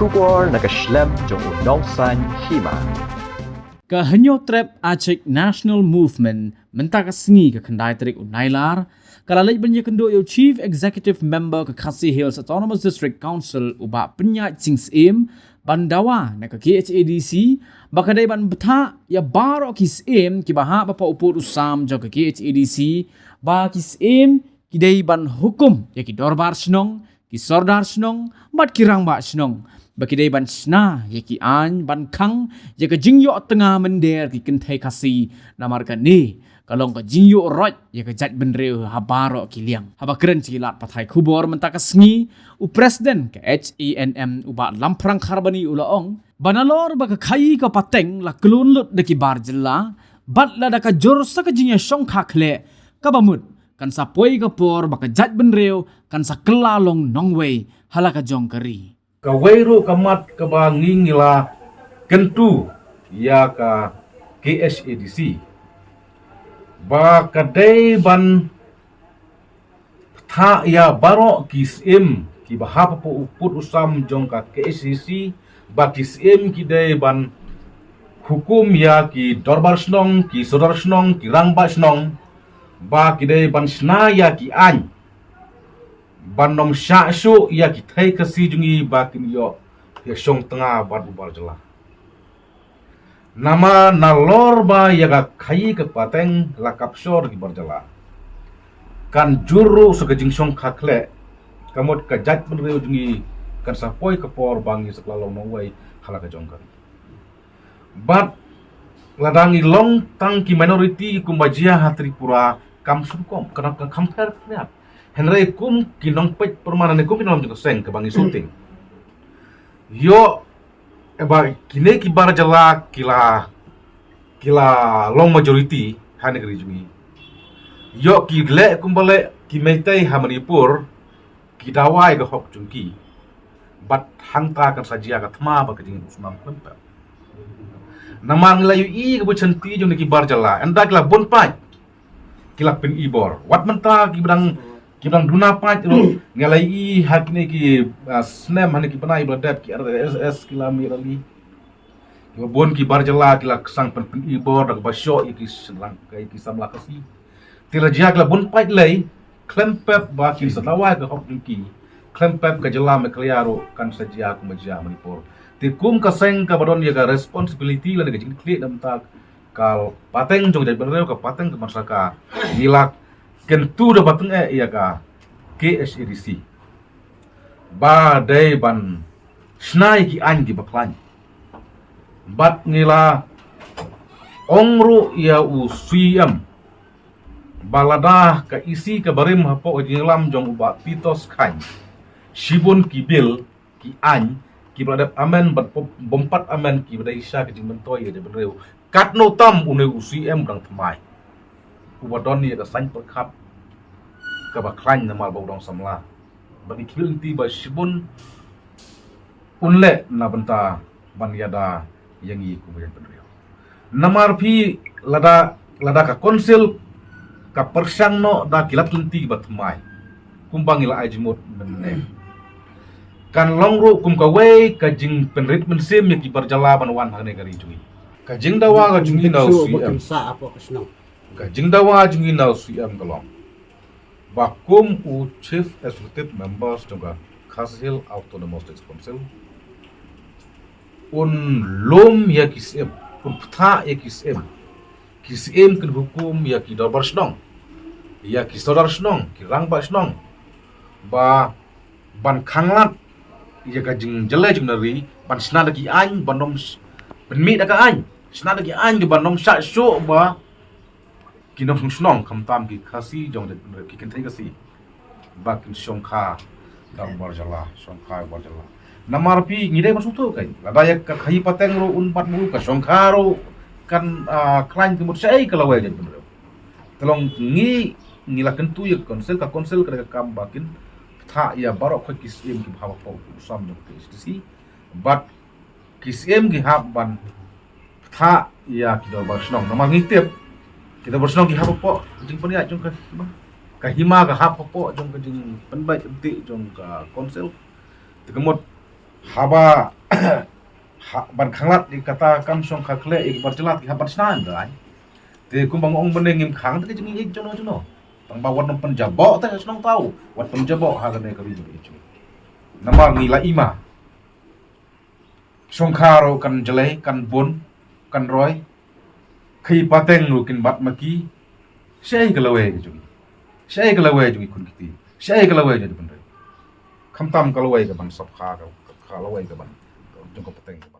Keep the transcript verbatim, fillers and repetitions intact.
Khubor na ka shlem jong u nongsaiñ hima. Ka Hynñiewtrep Achik National Movement mynta ka sngi ka khyndai tarik u Nailar ka la leit ban ïakynduh ïa u Chief Executive Member ka Khasi Hills Autonomous District Council u Bah Pynïaid Sing Syiem ban dawa na ka K H A D C ba ka dei ban bthah ïa baroh ki syiem kiba hap hapoh u pud u sam jong ka K H A D C ba ki syiem ki dei ban hukum ïa ki dorbar shnong, ki sordar shnong bad ki rangbah shnong ba ki dei ban shna ïa ki aiñ ban khang ïa ka jingïoh tnga mynder ki kynthei Khasi. Namar kane ka long ka jingïoh roit ïa ka jaitbynriew ha baroh ki liang. Haba kren sha ki lad pathai khubor mynta ka sngi, u President ka H A N M u Bah Lamphrang Kharbani u la ong ba nalor ba ka khaii ka pateng la khlun lut da ki bar jylla bad lada ka jur sa ka jingïashongkha khleh, kaba mut kan sa poi ka por ba ka jaitbynriew kan sa kylla long nongwei ha la ka jong ka ri. Kawei ruh ka mat kaba ngi ngi la kyntu ïa ka K H A D C ba ka dei ban bthah ïa baroh ki syiem kiba hap hapoh u pud u sam jong ka K H A D C, ba ki syiem ki dei ban hukum ïa ki dorbar shnong, ki sordar shnong, ki rangbah shnong, ba ki dei ban shna ïa ki aiñ ban ym shah shuh ïa ki thei Khasi jong ngi ba kin ïoh ïashong tnga bad u bar jylla. Namar nalor ba ïa ka khaii ka pateng la capture da ki bar jylla, kan jur ruh sa ka jingshongkha khleh, ka mut ka jaitbynriew jong ngi kan sa poi ka por ba ngi sa kylla long nongwei ha la ka jong ka ri. Bad lada ngi long tang ki minority kumba jia ha Tripura kam sngewkhia, ka dang kham pher khyndiat. Hynrei kum ki nongpeit pyrman ne kum ki nongïalam jong ka seng kaba ngi shooting, ïoh, eh, ba kine ki bar jylla ki la, ki la long majority ha ne ka ri jong ngi. Ïoh ki leh kumba leh ki Meitei ha Manipur, ki dawa ïa ka hok jong ki. Bad hangta kan sa jia ka thma bad ka jingïasyrdoh khlem pep. Namar ngi la ïohi ka bushynti jong ne ki bar jylla, ynda ki la bun paid ki la pyni bor. Wat mynta kiba dang, kiba dang duna paid ruh ngi la ïohi ha kine ki, ah, snem, ha ne ki bnai ba la dep, ki R S S ki la mih rally. Kiba bun ki bar jylla ki la sdang pyn, pyni bor da kaba shoh ïa ki shynrang, ïa ki samla Khasi. Te la jia ki la bun paid lei, khlem pep ba kin sa dawa ïa ka hok jong ki, khlem pep ka jylla Meghalaya ruh kan sa jia kumba jia Manipur. Te kum ka seng kaba don ïa ka responsibility lane ka jingkitkhlieh na bynta ka pateng jong ka jaitbynriew, ka pateng ka ban sorkar, ngi la kyntu da ba tyngeh ïa ka K H A D C ba dei ban shna ïa ki aiñ kiba khlaiñ. Bad ngi la ong ruh ïa u C M ba lada ka E C kaba rim hapoh ka jingïalam jong u Bah Titos Chyne shibun ki bill, ki aiñ kiba la dep amend bad bym pat amend kiba dei sha ka jingmyntoi ïa ka jaitbynriew. Katno tam une u C M u dang thymmai, uba don ïa ka saiñ pyrkhat kaba khlaiñ namar ba u dang samla. Bad ngi khmih lynti ba shibun un leh na bynta ban ïada ïa ngi kum ka jaitbynriew. Namar phi, lada, lada ka council ka pyrshang noh da ki lad lynti ba thymmai kumba ngi la ai jingmut mynne, kan long ruh kum kawei ka jingpynrit mynsiem ïa ki bar jylla ban wan ha kane ka ri jong ngi. Ka jingdawa ka jong ngi na u C M, ka jingdawa jong ngi na u C M ka long ba kum u Chief Executive Members jong ka Khasi Hills Autonomous District Council, un lum ïa ki syiem, un bthah ïa ki syiem. Ki syiem kin hukum ïa ki dorbar shnong, ïa ki sordar shnong, ki rangbah shnong, ba ban khanglad ïa ka jingjyllei jingnari, ban shna da ki aiñ ban ym sh-, pynmih da ka aiñ, shna da ki aiñ ban ym shah shuh ba ki nongshong shnong, khamtam ki Khasi jong ki kynthei Khasi, ba kin shongkha da u bar jylla, shongkha u bar jylla. Namar phi, ngi dei ban sngewthuh kein, lada ïa ka khaii pateng ruh un bat mulu, ka shongkha ruh kan, ah, khlaiñ, ka mut shaei ka lawei jaitbynriew. Te long ngi, ngi la kyntu ïa ka council, ka council ka dei ka kam ba kin bthah ïa baroh khoit ki syiem kiba hap hapoh u sam jong ka K H A D C. Bad ki syiem ki hap ban bthah ïa ki dorbar shnong. Namar ngi tip ki dorbar shnong ki hap hapoh ka jingpynïaid jong ka hima. Ka hima ka hap hapoh jong ka jingpynbeit ryntih jong ka council. Te ka mut Haba ha, ban khanglad ïa kata kam shongkha khleh ïa ki bar jylla ki hap ban shna ym dei. Te kumba nga ong mynne ngim khang te ka jingïeit jong no jong no. Tang ba wat nym pynjaboh te shnong tau. Wat pynjaboh ha kane ka ri jong ngi. Namar ngi la ima. Shongkha ruh kan jlei, kan bun, kan roi. Ki pateng ruh kin bat ma ki. Shaei ka lawei ka jong ngi? Shaei ka lawei jong ngi khun kti? Shaei ka lawei jong ngi bynriew? Khamtam ka lawei ka ban sop kha, ka, ka lawei ka ban jong ka pateng ka ban.